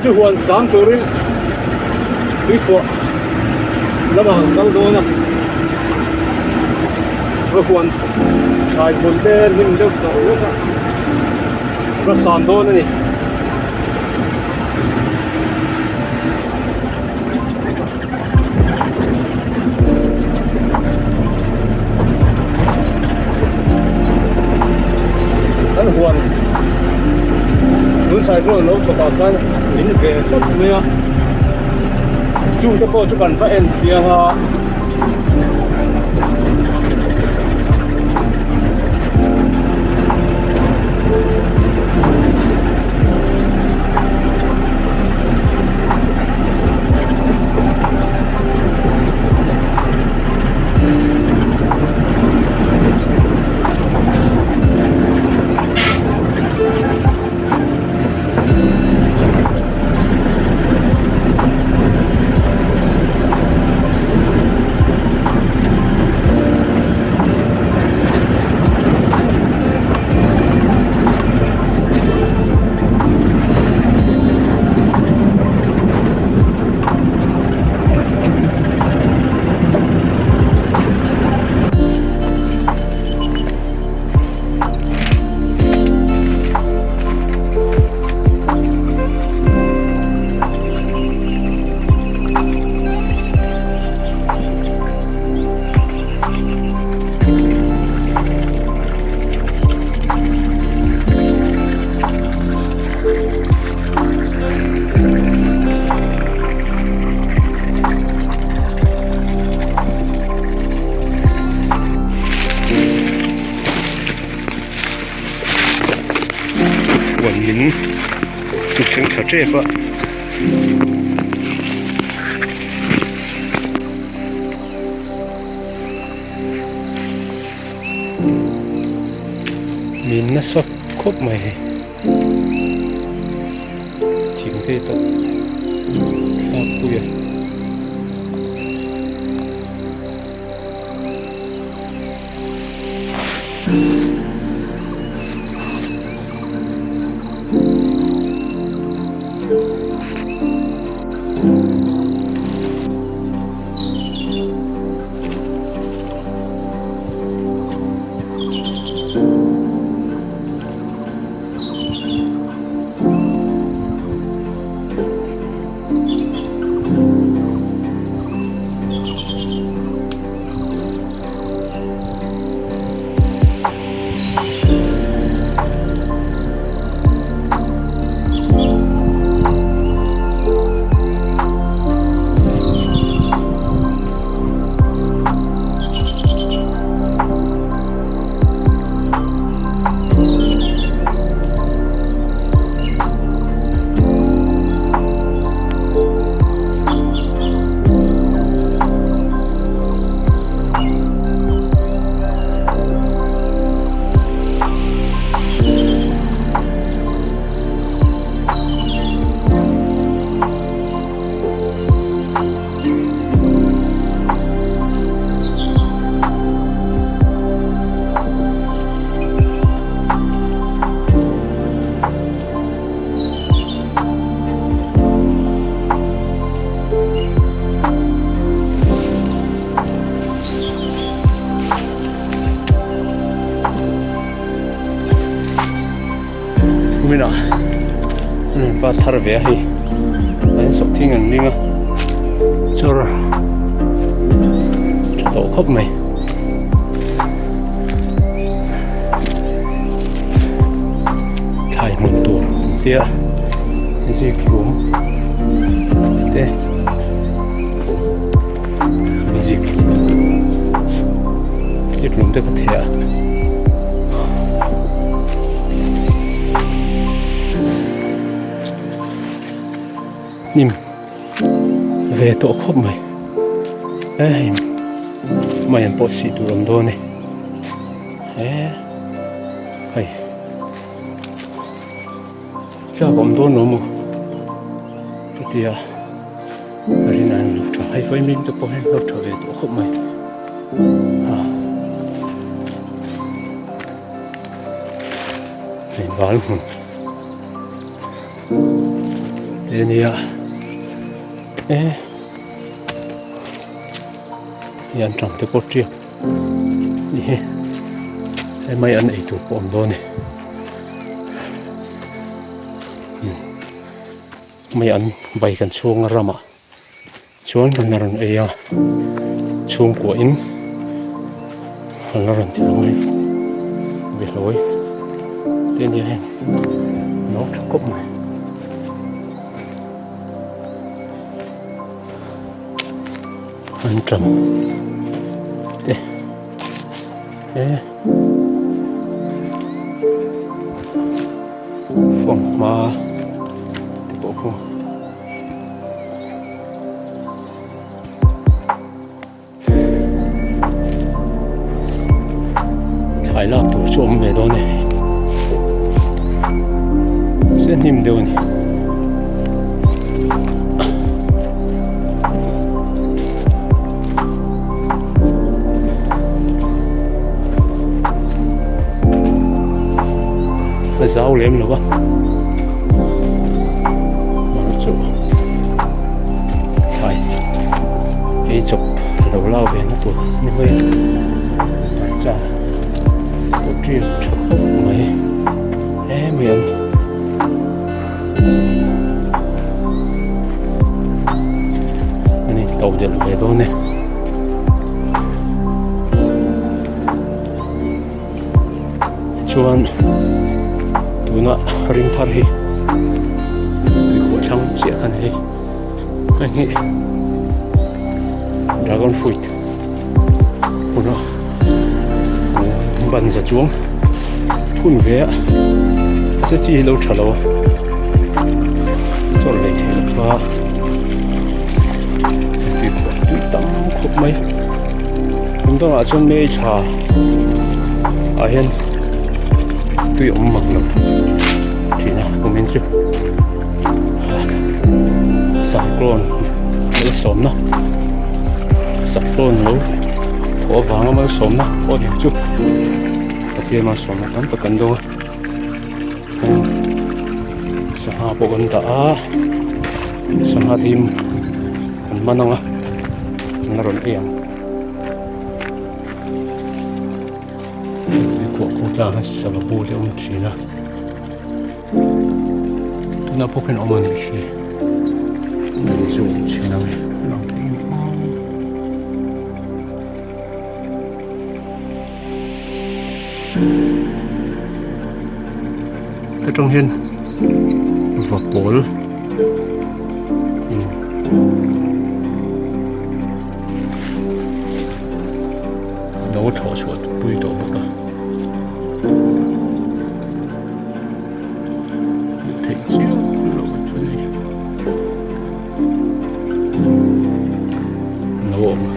chu huan sang turin tuikhuah lamah an kal dawn a va huan thlai hmun te hnim deuh tawh vek a va san dawn a ni. Kan huan tun cyclone lo thawk ah khan min ve tlat mai a chung te pawh chu kan va en fiang a. Huan min chu thleng thla tep a. Min nasa khawp mai hei thing te tawh thlak pui a. Kuminah an rawn pa thar ve a hei an sawh thing an ring a chawr tha tawh khawp mai. Thlai hmun tur an tia zikhlum te zik zikhlum te ka theh a. Hnim ve tawh khawp mai e hei maian pawh sih tur awm dawn e he hei tlak awm dawn lo maw ka ti a a rin an lo tha hei vaimim te pawh hi an lo tha ve tawh khawp mai hei bal hmun. Te nia e hei an tang te pawh tiak ni hi hei mai an ei tur pawh awm dawn a ni mai an bai kan chhunga ramah chuan kan rawn ei a chhungkua in an la rawn ti lo mai behlawi te nia heng no tha khawp mai. An ṭam te he fanghma te pawh khu. Thlai lak tur chu awm ve dawn e se hnim deuh a ni. A zau lem lo va chu thlai ei chawp lo lau ve na tur ni mai a hmarcha pawh tiak tha khawp mai em em. Ani to delh ve dawn e. Chuan tuna ring thar hi tuikhuah thlang chiah khan hei hei hi dragon fruit huna ban za chuang phun ve a a se chi hi lo tha lo a chawlh lei theih loh kha tuikhuah tui tam khawp mai kum dangah chuan mei thla ah hian tui awm mang lo thin a kumin chu cyclone malsawmna cyclone lo thawh avanga malsawmna pawh ni chu Pathian malsawmna tam tak kan dawng a sangha pawh kan dah a sangha te hi an man ang a an la rawn ei ang. Tuikhuah kawng tlang hian sava bu te a awm thin a tunah pawh khian a awm a nih hi an zu awm thin ang e lang thei ni ang hetang hian vapawl Lo thlawh chhuah pui tawh bawk a hmuh theih chiah loh chu a ni lo awm a.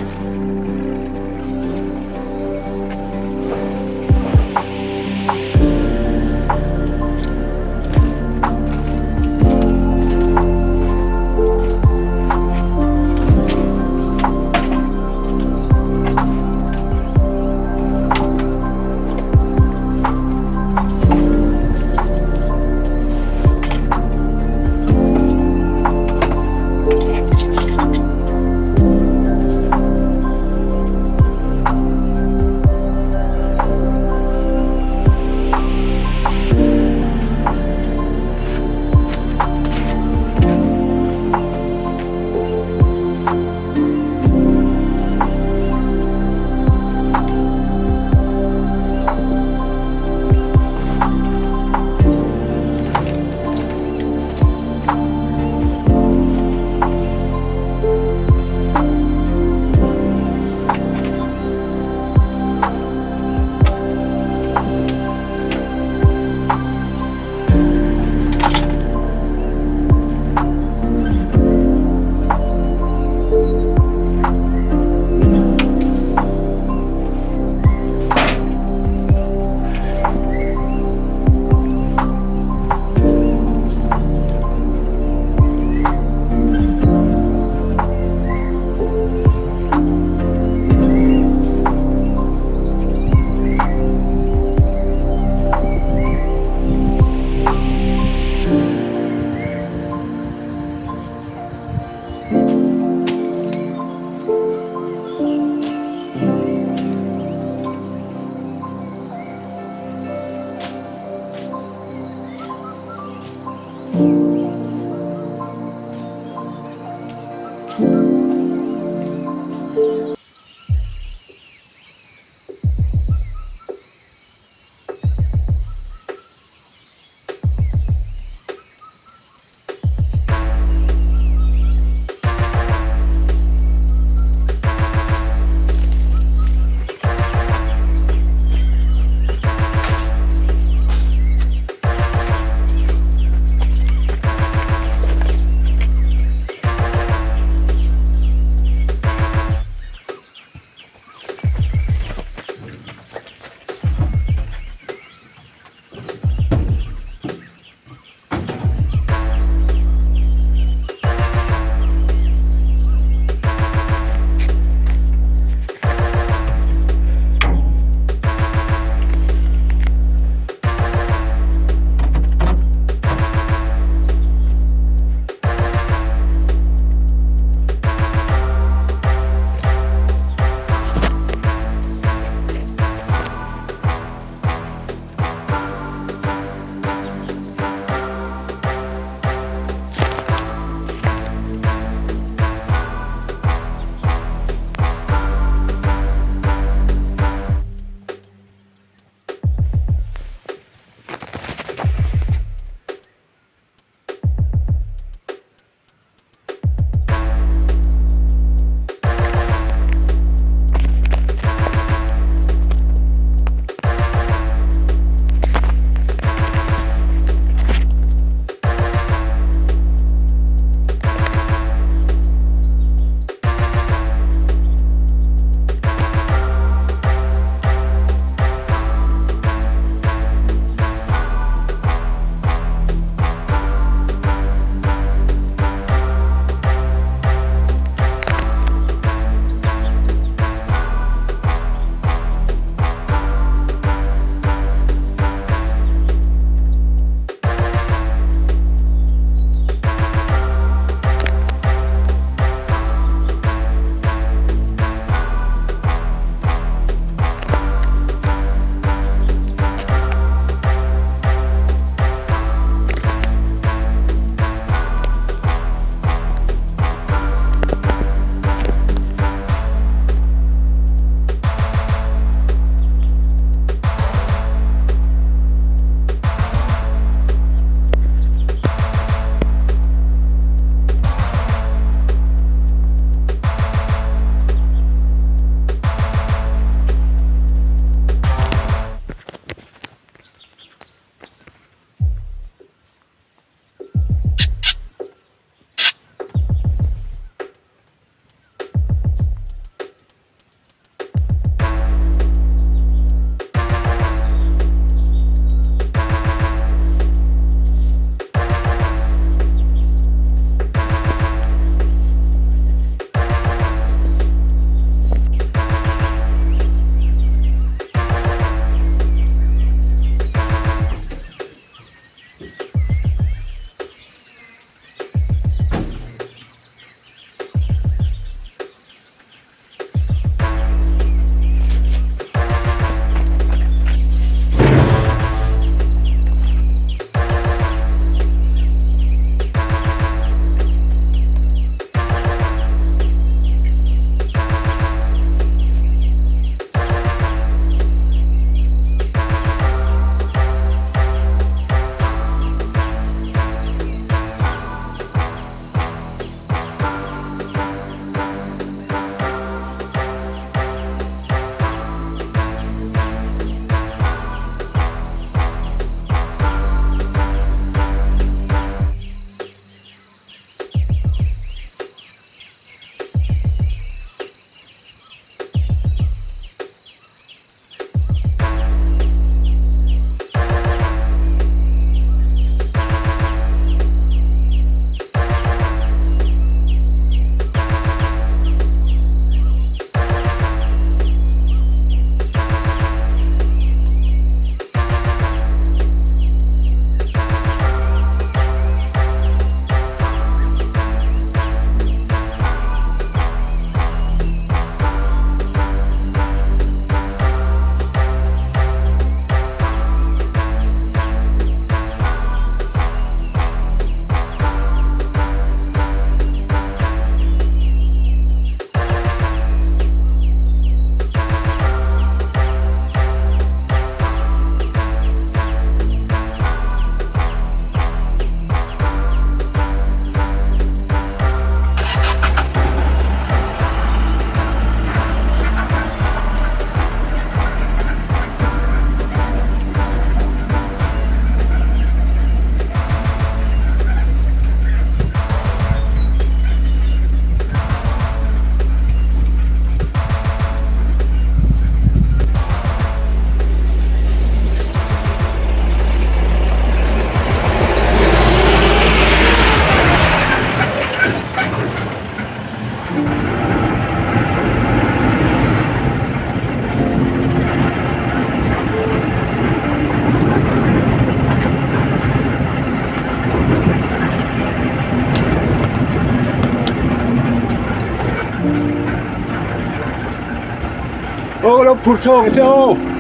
Aw ka lo phur chho ang che aw.